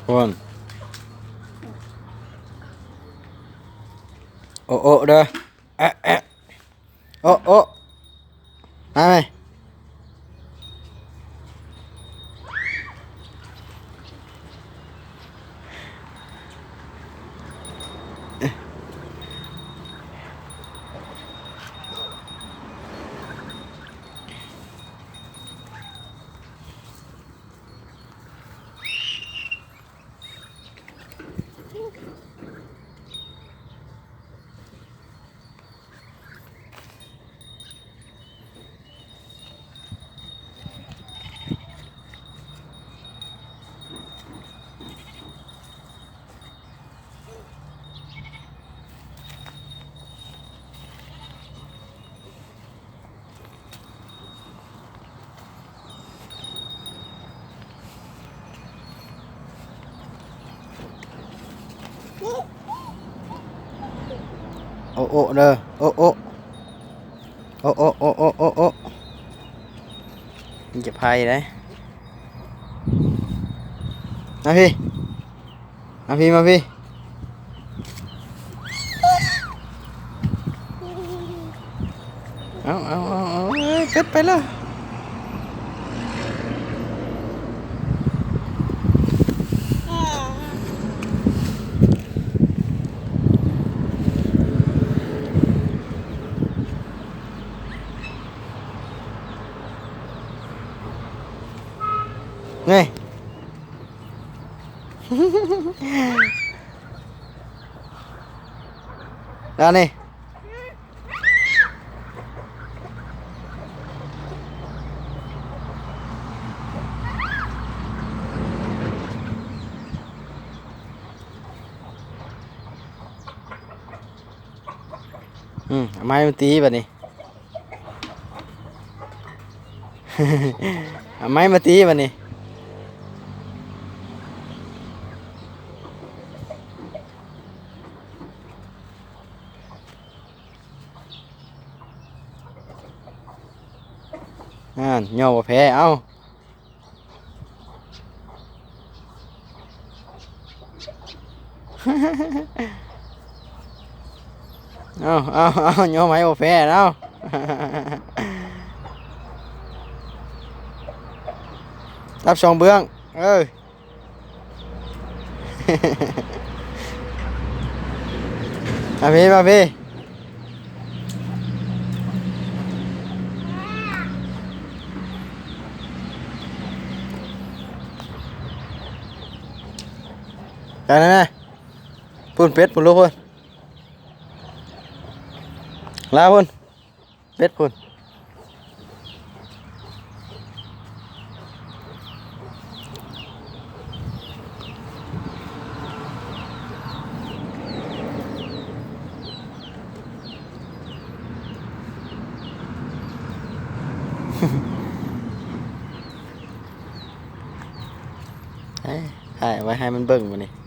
ພຸ້ນ ໂອະໂອະເດີ ແອະແອະ ໂອະໂອະ ມາແມ່. ໂອະໂອະເດີ ໂອະໂອະ ໂອະໂອະ ໂອະໂອະ ໂອະໂອະ ມັນຈະໄພໄດ໋ ມາພີ້ ມາພີ້ ມາພີ້ ເອົາ ເອົາ ເອົາ ເອົາ ເອີຍ ເປັດໄປແລ້ວ ນີ້ ແລ້ວນີ້ ອືມ ເອົາໄມ້ມາຕີບັດນີ້ ເອົາໄມ້ມາຕີບັດນີ້ ຫັ້ນ ຍໍບໍ່ແພ້ ເອົ້າ. ເອົາ ເອົາ ເອົາ ຍໍໄມ້ບໍ່ແພ້ເອົາ ຈັບສອງເບື້ອງ ເອີ ມາພີ້ ມາພີ້. ໄປແລ້ວນະ ພຸ້ນ ເປັດພຸ້ນ ລູກພຸ້ນ ລາພຸ້ນ ເປັດພຸ້ນ. ເອີ ຖ່າຍເອົາໄວ້ໃຫ້ມັນເບິ່ງບາດນີ້.